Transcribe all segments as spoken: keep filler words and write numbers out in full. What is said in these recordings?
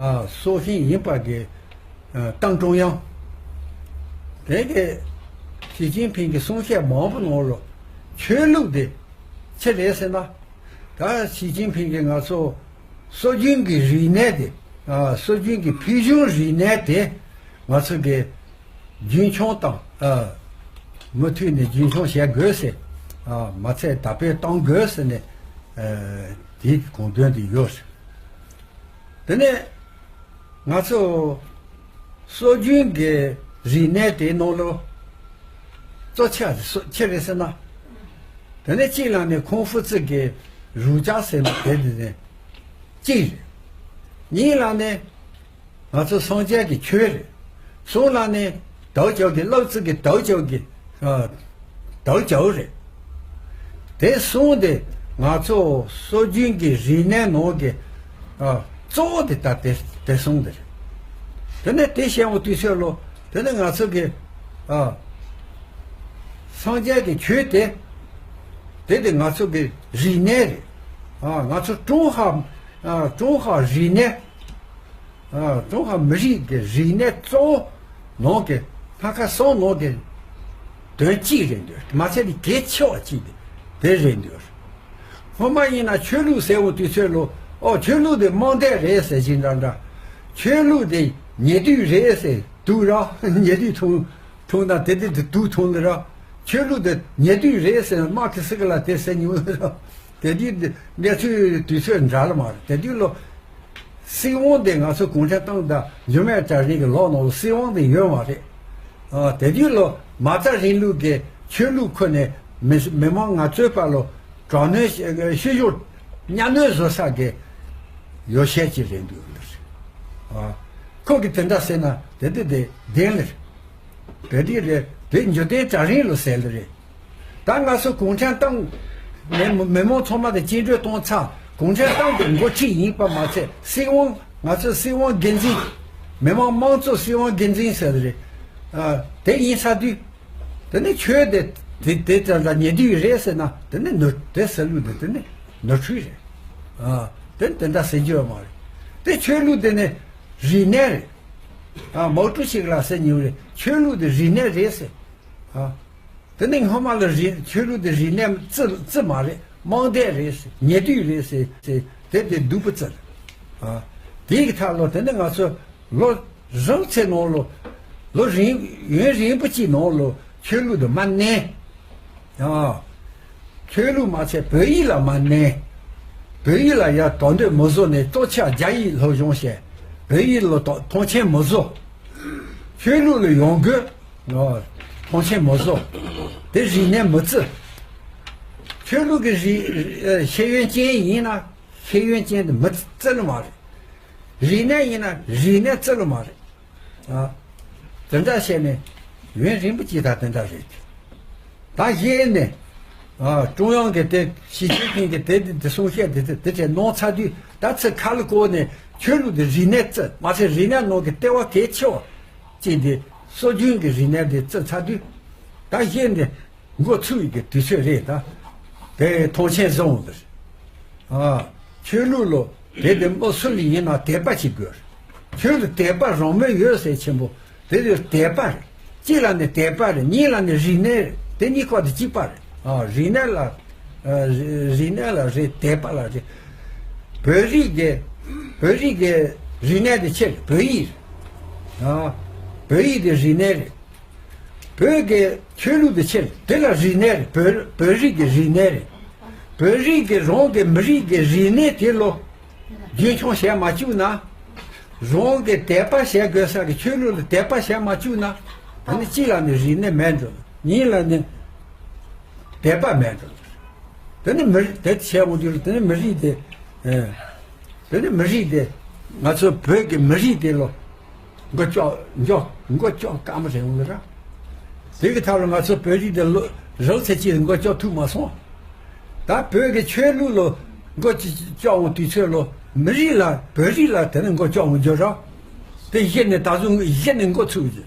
ཨ། སྲོག་ཤིང་ཡིན་པ་གི། ཨ། ཏང་ཀྲུང་དབྱང་། དེ་གི་ཞི་ཅིན་ཕིང་གི་གསུང་བཤད་མང་པོ་ནང་ལོ། ཆོས་ལུགས་དེ་ཅི་རེད་ཟེར་ན། ད་ཞི་ཅིན་ཕིང་གི་ང་ཚོ་སྲོལ་རྒྱུན་གྱི་རིག་གནས་དེ། ཨ། སྲོལ་རྒྱུན་གྱི་ཕུལ་བྱུང་རིག་གནས་དེ་ང་ཚོ་གི་རྒྱུན་འཁྱོངས་དང་། ཨ། མུ་མཐུད་ནས་རྒྱུན་འཁྱོངས་བྱེད་དགོས་ཟེར། ཨ། མ་ཚད་དར་སྤེལ་གཏོང་དགོས་ཟེར་ནས། ཨ། དེའི་དགོངས་དོན་དེ་ཡོད། དེ་ནས་ང་ཚོ་སྲོལ་རྒྱུན་གྱི་རིག་གནས་དེའི་ནང་ལོ། གཙོ་ཆེ་བ་དེ་སུ་ཆི་རེད་ཟེར་ན། དེ་ནས་གཅིག་ལ་ནི་ཁུང་ཧྥུ་ཙི་གི་རུ་ཅག་ཟེར་ན་དེ་དེ་ནི་གཅིག་རེད། གཉིས་ལ་ནི་ང་ཚོ་སངས་རྒྱས་ཀྱི་ཆོས་རེད། གསུམ་ལ་ནི་དའོ་ཅའོ་གི། ལའོ་ཙི་གི་དའོ་ཅའོ་གི། ཨ། དའོ་ཅའོ་རེད། དེ་གསུམ་དེ་ང་ཚོ་སྲོལ་རྒྱུན་གྱི་རིག་གནས་ནང་གི། ཨ། གཙོ་བོ་དེ་ད་དེ་དེ་གསུམ་དེ་རེད། དེ་ནས་དེ་བཤད་འོང་དུས་ཚོད་ལོ། དེ་ནས་ང་ཚོ་གི། ཨ། སངས་རྒྱས་ཀྱི་ཆོས་དེ། དེ་དེ་ང་ཚོ་གི་རིག་གནས་རེད། ཨ། ང་ཚོ་ཀྲུང་ཧྭ། ཨ། ཀྲུང་ཧྭ་རིག་གནས། ཨ། ཀྲུང་ཧྭ་མི་རིགས་ཀྱི་རིག་གནས་གཙོ་བོ་ནང་གི། སྣ་ཁ་གསུམ་ནང་གི་དོན་གཅིག་རེད་འདུག་མ་ཚད་ནི་གལ་ཆེ་བ་གཅིག་དེ་དེ་རེད་འདུག་སྔོན་མ་ཡིན་ན་ཆོས་ལུགས་ཟེར་འོང་དུས་ཚོད་ལོ། ཨོ། ཆོས་ལུགས་དེ་རྨོངས་དད་རེད་ཟེར་གྱིན་འདྲ་འདྲ། ཆོས་ལུགས་དེ་ཉེ་དུས་རེད་ཟེར་འདུག་ར། ཉེ་དུས་ཐུང་ཐུང་ན་དེ་དེ་དེ་དུས་ཐུང་ལ་ར། ཆོས་ལུགས་དེ་ཉེ་དུས་རེད་ཟེར་ན་མར་ཁེ་སི་ལ་དེ་ཟེར་མྱོང་ལ་ར། དེ་དུས་གནས་ཚུལ་དུས་ཚོད་འདྲ་ལ་མ་རེད། དེ་དུས་ལོ། སྲིད་དབང་དེ་ང་ཚོ་གུང་ཁྲན་ཏང་དང་འབྱོར་མེད་གྲལ་རིམ་གྱི་ལོག་ནང་ལ་སྲིད་དབང་དེ་ཡོད་མ་རེད། ཨ། དེ་དུས་ལོ་མ་རྩ་རིང་ལུགས་ཀྱི་ཆོས་ལུགས་ཁོ་ནས་མི་མི་མང་ང་ཚོའི་བར་ལོ་དྲག་གནོན་ཤི་ཤི་ཤོར་གཉའ་གནོན་བཟོ་ས་གི་ཡོ་བྱད་ཅིག་རེད་འདུག་ཨ། ཁོ་གིས་དེ་འདྲ་ཟེར་ན་དེ་དེ་དེ་བདེན་ལེ། དེ་དེ་རེད། དེ་འབྱོར་ལྡན་གྲལ་རིམ་ལོ་ཟེར་ལེ་རེད། ད་ང་ཚོ་གུང་ཁྲན་ཏང་ནས་མི་མང་ཚང་མ་དེ་བཅིངས་འགྲོལ་གཏོང་ཚར། གུང་ཁྲན་ཏང་གི་འགོ་ཁྲིད་ཡིན་པ་མ་ཚད་སྲིད་དབང་། ང་ཚོ་སྲིད་དབང་སྒེར་འཛིན། མི་མང་དམངས་གཙོ་སྲིད་དབང་སྒེར་འཛིན་ཟེར་རེད། ཨ། དེ་ཡིན་ས་དུས། དེ་ནི་ཆོས་དེ་དེ་དེ་ཙམ་ལ་ཉེ་དུས་རེད་ཟེར་ན་དེ་ནི་ནོར་དེ་ཟེར་ལུགས་དེ་དེ་ནི་ནོར་འཁྲུལ་རེད། ཨ། དེ་དེ་འདྲ་ཟེར་རྒྱུ་ཡོད་མ་རེད། དེ་ཆོས་ལུགས་དེ་ནི་རིག་གནས་རེད། ཨ། མའོ་ཀྲུའུ་ཞི་ལ་ཟེར་མྱོང་རེད། ཆོས་ལུགས་དེ་རིག་གནས་རེད་ཟེར། ཨ། དེ་ནི་སྔོན་མ་ལ་རིག་ཆོས་ལུགས་དེ་རིག་གནས་རྩི་རྩི་མ་རེད། རྨོངས་དད་རེད་ཟེར། ཉེ་དུས་རེད་ཟེར་ཟེར་དེ་དེ་སྡུག་པོ་རྩི། ཨ། དེའི་ཐད་ལོ་དེ་ནི་ང་ཚོ་ལོ་རིང་ཚེ་ནང་ལོ། ལོ་རིང་ཡུན་རིང་པོ་ཅིག་ནང་ལོ་ཆོས་ལུགས་དེ་མ་གནས། ཨ། ཆོས་ལུགས་མ་ཚད་བོད་ཡིག་ལ་མ་གནས། བོད་ཡིག་ལ་ཡ་དོ་འདོད་མི་བཟོ་ནས་གཙོ་ཆེ་རྒྱ་ཡིག་སློབ་སྦྱོང་བྱས། བོད་ཡིག་ལ་དོ་མཐོང་ཆེན་མི་བཟོ། ཆོས་ལུགས་ལ་ཡོང་དགོས། ཨོ། མཐོང་ཆེན་མི་བཟོ། དེ་རིག་གནས་མི་བརྩི། ཆོས་ལུགས་ཀྱི་རིག་ཨ། ཤེས་ཡོན་ཅན་ཡིན་ན་ཤེས་ཡོན་ཅན་དེ་མི་བརྩི་ནི་མ་རེད། རིག་གནས་ཡིན་ན་རིག་གནས་བརྩི་ནི་མ་རེད། ཨ། དེ་འདྲ་བྱས་ནས་ཡུན་རིང་པོ་ཅིག་ད་དེ་འདྲ་རེད། ད་གཞི་ནས། ཨ། ཀྲུང་དབྱང་གི་དེ་ཞི་ཅིན་ཕིང་གི་དེ་དེ་དེ་གསུང་བཤད་དེ་དེ་དེ་བྱས་གནང་ཚར་དུས་ད་ཚིག་ཁ་ལ་བཀོད་ནས་ཆོས་ལུགས་དེ་རིག་གནས་བརྩི་མ་ཚད་རིག་གནས་ནང་གི་ལྟེ་བ་གལ་ཆེ་བ་ཅིག་དེ་སྲོལ་རྒྱུན་གྱི་རིག་གནས་དེ་བརྩི་ཚར་དུས་ད་གཞི་ནས་འགོ་ཚུགས་ཡི་གི་དུས་ཚོད་རེད་ད། དེ་མཐོང་ཆེན་བཟང་བོ་འདིར། ཨ། ཆོས་ལུགས་ལོ་དེ་དེ་མོ་སུ་ལ་ཡིན་ན་དད་པ་བྱེད་དགོས། ཆོས་ལ་དད་པ་རང་མོས་ཡོད་ཟེར་ཆེན་པོ་དེ་དེ་དད་པ་རེད། གཅིག་ལ་ནི་དད་པ་རེད། གཉིས་ལ་ནི་རིག་གནས་རེད། དེ་གཉིས་ཀ་དེ་གཅིག་པ་རེད། ཨ། རིག་གནས་ལ། ཨ། རིག་གནས་ལ་རེད། དད་པ་ལ་རེད། བོད་རིགས་ཀྱི་བོད་རིགས་ཀྱི་རིག་གནས་དེ་ཆེ་རེད། བོད་ཡིག་རེད། ཨ། བོད་ཡིག་དེ་རིག་གནས་རེད། བོད་ཀྱི་ཆོས་ལུགས་དེ་ཆེ་རེད། དེ་ལ་རིག་གནས་རེད། བོད་བོད་རིགས་ཀྱི་རིག་གནས་རེད། བོད་རིགས་ཀྱི་རང་གི་མི་རིགས་ཀྱི་རིག་གནས་དེ་ལོ་རྒྱུན་འཁྱོངས་བྱས་མ་བཅུག་ན། རང་གི་དད་པ་བྱེད་དགོས་ས་གི་ཆོས་ལུགས་ལ་དད་པ་བྱས་མ་བཅུག་ན། ད་ནི་གཅིག་ལ་ནི་རིག་གནས་མེད་འགྲོ། གཉིས་ལ་ནི་དད་པ་མེད་འགྲོ། དེ་ནི་མི་རིགས་དེ་བྱས་འོང་དུས་དེ་ནི་མི་རིགས་དེ། ཨེ། དེ་ནི་མི་རིགས་དེ། ང་ཚོ་བོད་ཀྱི་མི་རིགས་དེ་ལོ། མགོ་ལྕོག་མགྱོགས་མགོ་ལྕོག་དཀའ་མོ་རེད་འོང་ལ་ར། དེ་གི་ཐབས་ལ་ང་ཚོ་བོད་རིགས་དེ་ལོ་རང་ཚེ་གཅིག་མགོ་ལྕོག་ཐུབ་མ་སོང་། ད་བོད་ཀྱི་ཆོས་ལུགས་ལོ་མགོ་ལྕོག་འོང་དུས་ཚོད་ལོ་མི་རིགས་ལ་བོད་རིགས་ལ་དེ་ནི་མགོ་ལྕོག་འོང་རྒྱུ་ར། དེ་གཞི་ནས་ད་གཟོད་གཞི་ནས་མགོ་ཚུགས་རྒྱུ་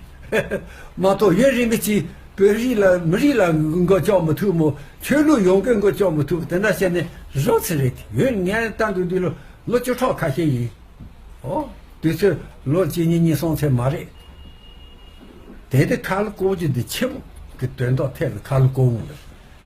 མ་གཏོགས་ཡུན་རིང་གི་ཅིག་བོད་རིགས་ལ་མི་རིགས་ལ་མགོ་ལྕོག་མི་ཐུབ་མོ། ཆོས་ལུགས་ཡོངས་ཀྱི་མགོ་ལྕོག་མི་ཐུབ། དེ་འདྲ་བྱས་ནས་རང་ཚེ་རེད། ཡུན་ངས་ལྟ་འདུག་དུས་ལོ་ལོ་བཅུ་ཕྲག་ཁ་ཤས་ཡིན། ཨོ། དུས་ཚོད་ལོ་གཅིག་གཉིས་གཉིས་གསུམ་ཚད་མ་རེད། དེ་དེ་ཁ་ལོ་བསྐོར་རྒྱུ་དེ་ཆེན་པོ་གི་དོན་དག་ཐད་ལ་ཁ་ལོ་བསྐོར་འོང་རེད།